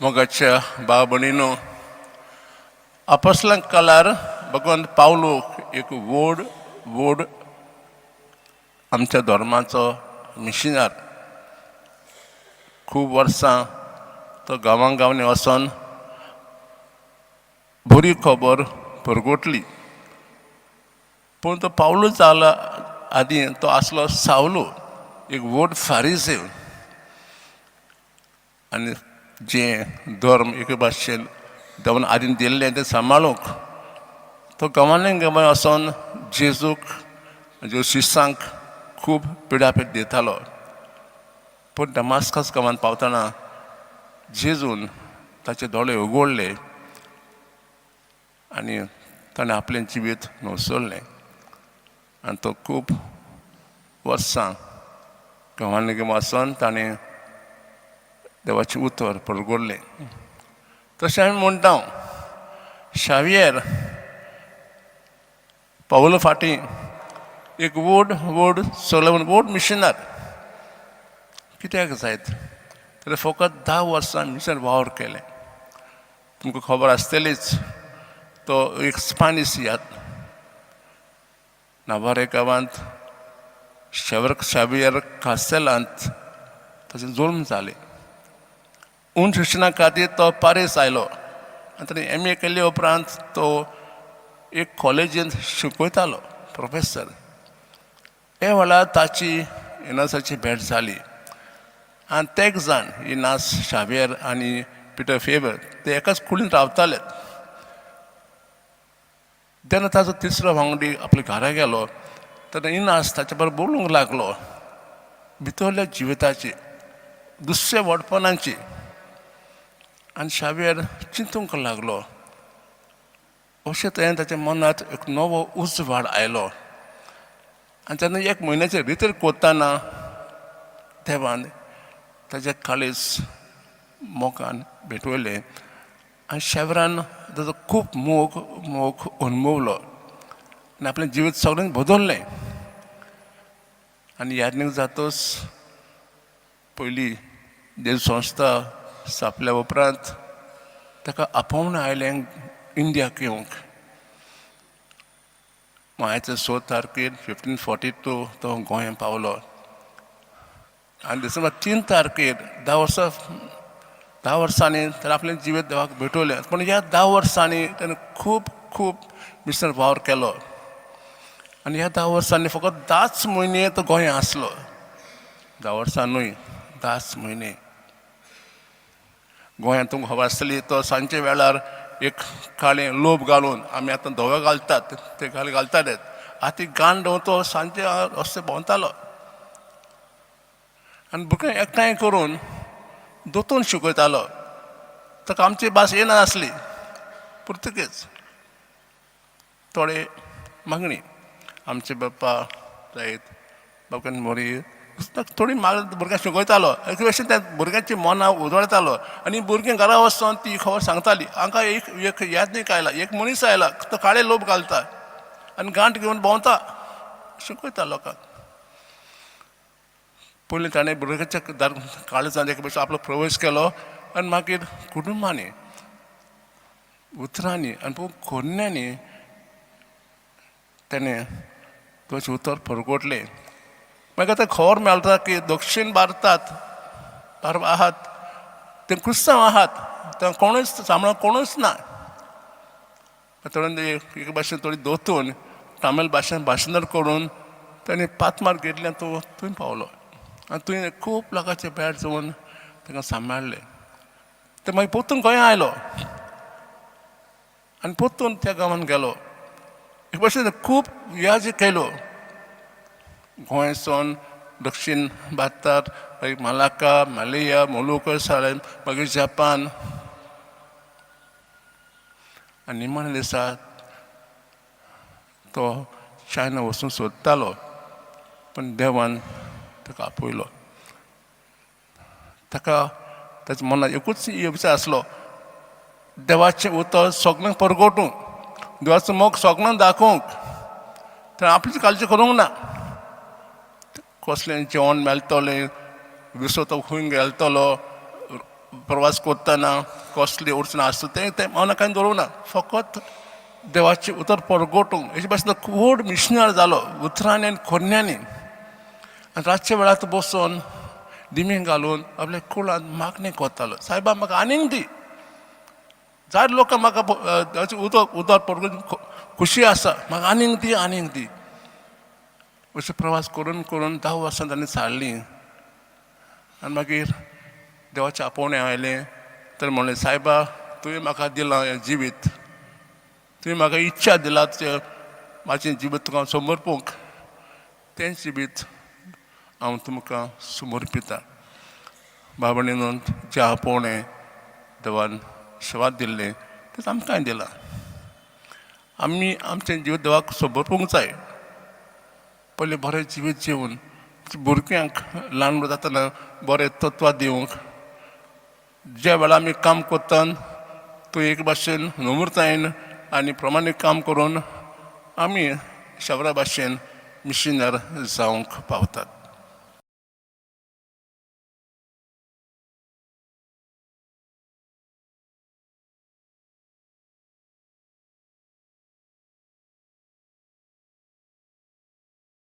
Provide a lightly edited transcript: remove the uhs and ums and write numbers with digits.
मोगाच्या भाव भयणीनो, आपोस्लां काळार भगवंत पावलो एक व्हड व्हड आमच्या धर्माचो मिशनर. खूब वर्सां तो गांवां गांवांनी वचोन बरी खबर परगटली. पूण तो पावलो जाला आदीं तो आसलो सावलो, एक व्हड फारीसेव आनी जें धर्म एके भाशेन देवान आदीं दिल्लें तें सांबाळूंक तो गांवांनी गांवांनी वचोन जेजूक जेजू शिसांक खूब पिडापीड दितालो. पूण दमास्कस गांवांत पावतना जेजून ताचे दोळे उगडले आनी ताणें आपलें जिवीत न्हवसरलें आनी तो खूब वर्सां गांवांनी गांवां वचोन ताणें देवाचें उतर परगडलें. तशें आमी म्हणटा, शावियेर पावलो फाटीं एक व्हड व्हड सगळे व्हड मिशनर कित्याक जायत तर फकत 10 वर्सां मिशन वावर केलें. तुमकां खबर आसतलीच, तो एक स्पानीश याद नावारे गांवांत शावियर कास्तेलांत ताचें जल्म जालें. उंच शिक्षणा खातीर तो पारीस आयलो आनी ताणें एम ए केले उपरांत तो एक कॉलेजींत शिकयतालो प्रोफेसर. हे वेळार ताची इनासाची भेट जाली आनी तेग जाण इनास, शावियर आनी पिटर फेबर ते एकाच कुडींत रावताले. तेन्ना ताचो तिसरो वांगडी आपल्या घरा गेलो तेन्ना इनास ताचे बरोबर बोलूंक लागलो भितरल्या जिविताची, दुसऱ्या व्हडपणाची. आनी शावियर चिंतूंक लागलो. अशें तरेन ताच्या मनांत एक नवो उजवाड आयलो आनी तेन्ना एक म्हयन्याचे रितीर कोत्ताना देवान ताच्या काळीज मोगान भेटवयलें आनी शेवरान ताचो खूब मोग मोग अणभवलो आनी आपलें जिवीत सगळें बदल्लें. आनी याज्ञीक जातच पयली देव संस्था स्थापल्या उपरांत ताका आपोवणें आयलें इंडियाक येवंक. मायाचे 6 तारखेर 1542 तो गोंयांत पावलो आनी डिसेंबर 3 तारखेर 10 वर्सांनी ताणें आपलें जिवीत देवाक भेटवलें. पूण ह्या 10 वर्सांनी ताणें खूब खूब मिशनरी वावर केलो आनी ह्या 10 वर्सांनी फकत 10 म्हयने तो गोंयांत आसलो. 10 वर्सां न्हय, 10 म्हयने गोंयांत. तुमकां खबर आसतली, तो सांजचे वेळार एक काळें लोब घालून, आमी आतां धवे घालतात ते घाल घालताले, आतां गांड तो सांजचे रस्ते भोंवतालो आनी भुरग्यांक एकठांय करून दोतोन शिकयतालो. ताका आमची भास येना आसली, पुर्तुगेज थोडे मागणी आमचे बाप्पा जायत बाबा मोरी थोडी माग भुरग्यांक शिकयतालो. एक भशेन त्या भुरग्यांची मनां उजळतालो आनी भुरगीं घरा वचोन ती खबर सांगताली, हांकां एक एक याज्ञीक आयला, एक मनीस आयला, तो काळे लोब घालता आनी गांठ घेवन भोंवता, शिकयता लोकांक. पयलीं ताणें भुरग्याच्या दार काळजांत एक भशेन आपलो प्रवेश केलो आनी मागीर कुटुंबांनी उतरांनी आनी कोरण्यांनी ताणें तुजें उतर परगटलें. मागीर आतां खबर मेळटा की दक्षीण भारतांत आहात ते क्रिस्तांव आहात, ते कोणूच सांबाळूंक कोणूच ना. थोडे एक भाशेन थोडी दोतून तामीळ भाशेन भाशांतर करून ताणें पातमार घेतलें, तो थंय पावलो आनी थंय खूब लोकांचे भेट जावन ताका सांबाळ्ळें. ते मागीर परतून गोंया आयलो आनी परतून त्या गांवांत गेलो. एक भाशेन खूब याज केलो गोंयसून दक्षीण भारतांत, मागीर मलाका, मलया, मोलुका साळेन, मागीर जपान आनी निमाण्या दिसा तो चायना वचूंक सोदतालो, पूण देवान ताका आपयलो. ताका ताच्या मनांत एकूच विचार आसलो, देवाचें उतर सगळ्यांक परगटूंक, देवाचो मोग सगळ्यांक दाखोवंक. तर आपली काळजी करूंक ना, कसलें जेवण मेळटलें, दुसरो तो खंय गेलतलो, प्रवास करतना कसली अडचण आसता तें तें मना कांय दवरूंक ना, फकत देवाचें उतर परगटूंक. हेजे भाशेन तो व्हड मिशनर जालो उतरांनी आनी खोन्यांनी. आनी रातच्या वेळार तो बसून दिमी घालून आपल्या कुळांत मागणी करतालो, सायबा म्हाका आनीक दी, जायते लोकां म्हाका देवाचें उदक उतर परगटून खुशी आसा, म्हाका आनीक दी, आनीक दी. अशें प्रवास करून करून 10 वर्सां ताणें सारलीं. आनी मागीर देवाचें आपोवणें आयलें तर म्हणलें, सायबा तुवें म्हाका दिलां हें जिवीत, तुवें म्हाका इच्छा दिला तुजें म्हाजें जिवीत तुका हांव समर्पूंक, तें जिवीत हांव तुमकां समर्पितां. भाव भयणीनो, जें आपोवणें देवान शेवाक दिल्लें तें आमकांय दिलां. आमी आमचें जिवीत देवाक समर्पूंक जाय. पयलें बरें जिवीत जिवन भुरग्यांक ल्हान जातना बरें तत्वां दिवंक, ज्या वेळार आमी काम करता तो एक भाशेन नम्रतायेन आनी प्रमाणीक काम करून आमी शबरा भाशेन मिशनर जावंक पावतात.